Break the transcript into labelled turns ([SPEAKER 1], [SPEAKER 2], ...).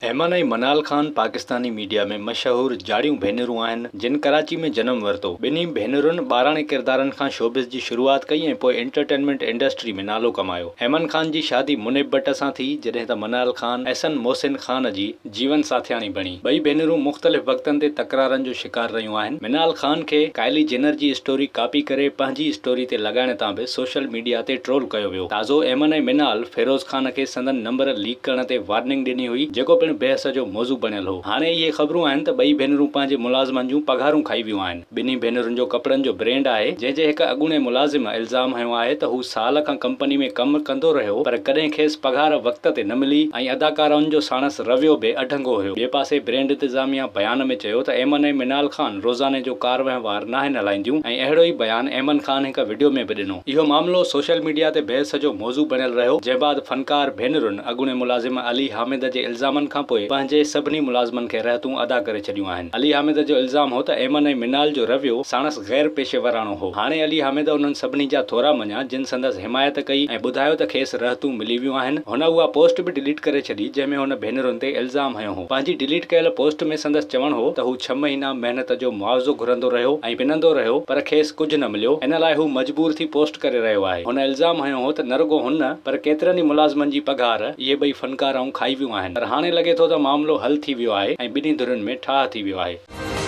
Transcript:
[SPEAKER 1] ايمن ۽ منال Khan Pakistani media ۾ مشهور جاڙيون ڀينرون آهن، جن ڪراچي ۾ جنم ورتو. ٻنهي ڀينرن ٻاراڻي ڪردارن کان شوبز جي شروعات ڪئي ۽ پوء انٽرٽينمينٽ انڊسٽري ۾ نالو ڪمايو. ايمن خان جي شادي منيب بٽ سان ٿي، جڏهن ته منال خان احسن محسن خان جي جيون ساٿياڻي بڻي. ٻئي ڀينرون مختلف وقتن تي تڪرارن جو شڪار رهيون آهن. منال خان کي ڪائلي جينر جي اسٽوري ڪاپي ڪري پنهنجي اسٽوري تي لڳائڻ تان به سوشل ميڊيا تي ٽرول ڪيو ويو. تازو ايمن ۽ منال فيروز خان کي سندن نمبر ليڪ ڪرڻ تي وارننگ ڏني هئي، جيڪو پڻ بحث جو موضوع بڻيل هو. هاڻي اهي خبرون آهن ته ٻئي ڀينرون پنهنجي ملازمن جون پگهارون کائي ويون آهن. ٻنهي ڀينرن جو ڪپڙن جو برينڊ آهي، جنهن جي هڪ اڳوڻي ملازم الزام هنيو آهي ته هو سال کان ڪمپني ۾ ڪم ڪندو رهيو پر ڪڏهن کيس پگهار وقت تي نه ملي ۽ اداڪارائن جو ساڻس رويو به اڍنگو هيو. ٻئي پاسي برينڊ انتظاميا بيان ۾ چيو ته ايمن ۽ منال خان روزاني جو ڪار وهنوار ناهن هلائينديون ۽ اهڙو ئي بيان ايمن خان هڪ وڊيو ۾ به ڏنو. اهو معاملو سوشل ميڊيا تي بحث جو موضوع بڻيل رهيو، جنهن بعد فنڪار ڀينرن اڳوڻي ملازم علي حامد جي الزامن کانپوء پنهنجي سڀني ملازمن کي رهتون ادا ڪري ڇڏيون آهن. علي حامد جو الزام هو ته ايمن ۽ منال جو رويو ساڻس غير پيشيوراڻو هو. هاڻي علي حامد انهن سڀني جا ٿورا مڃيا جن سندس حمايت ڪئي ۽ ٻڌايو ته کيس رهتون ملي ويون آهن. هن اها پوسٽ به ڊليٽ ڪري ڇڏي جنهن ۾ هن ڀينرن تي الزام هنيو هو. پنهنجي ڊليٽ ڪيل پوسٽ ۾ سندس چوڻ هو ته هو ڇهه مهينا محنت جو معاوضو گهرندو رهيو ۽ پنندو رهيو پر کيس ڪجهه نه مليو، ان لاء هو مجبور ٿي پوسٽ ڪري رهيو آهي. هن الزام هنيو هو ته نه رڳو هن پر ڪيترن ئي ملازمن جي پگهار اهي ٻئي فنڪارائون کائي ويون آهن پر هاڻي لڳي ٿو ته معاملو حل ٿي ويو آهي ۽ ٻنهي ڌرين ۾ ٺاهه ٿي ويو آهي.